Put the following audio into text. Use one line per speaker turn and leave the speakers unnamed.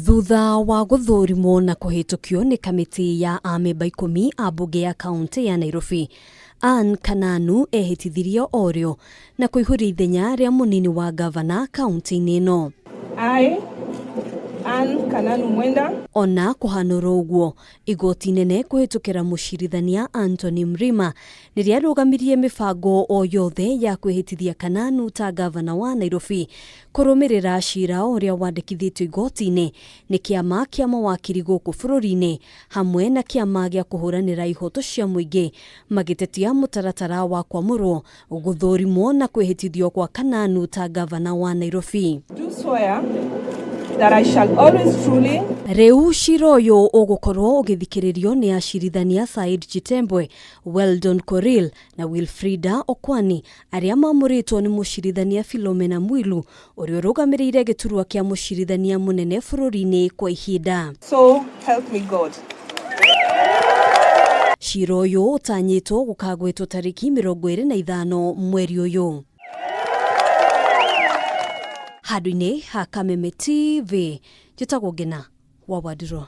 Thutha wa gũthũrimwo na kũhĩtũkio nĩ kamĩtĩ ya amemba ikũmi a mbunge ya kaũntĩ ya Nairobi, Ann Kananu ehĩtithirio o rĩo na kũihũria ithenya rĩa mũnini wa ngavana kaũntĩ-inĩ ĩno.
I, Ann Kananu Mwenda.
Ona kũhanũra ũguo, igoti inene kũhĩtũkĩra mũcirithania Anthony Mrima nĩrĩarũgamirie mĩbango o yothe ya kwĩhĩtithia Kananu ta ngavana wa Nairobi kũrũmĩrĩra cira ũrĩa wandĩkithĩtio igoti-inĩ nĩ kĩama kĩa mawakiri gũkũ bũrũri-inĩ hamwe na kĩama gĩa kũhũranĩra ihoto cia mũingĩ magĩtetia mũtaratara wa kwamũrwo, gũthũrimwo na kwĩhĩtithio kwa Kananu ta ngavana wa Nairobi.
Do swear that I shall always truly.
Rĩu cira ũyũ ũgũkorwo ũgĩthikĩrĩrio nĩ acirithania Said Chitembwe, Weldon Korir na Wilfrida Okwani arĩa mamũrĩtwo nĩ mũcirithania Philomena Mwilu ũrĩa ũrũgamĩrĩire gĩturwa kĩa mũcirithania mũnene bũrũri-inĩ kwa ihinda.
So help me God.
Cira ũyũ ũtanyĩtwo gũkagwetwo tarĩki 25 mweri ũyũ. Handũ-inĩ ha Kameme TV, njĩtagwo Ngena wa Wandirũ.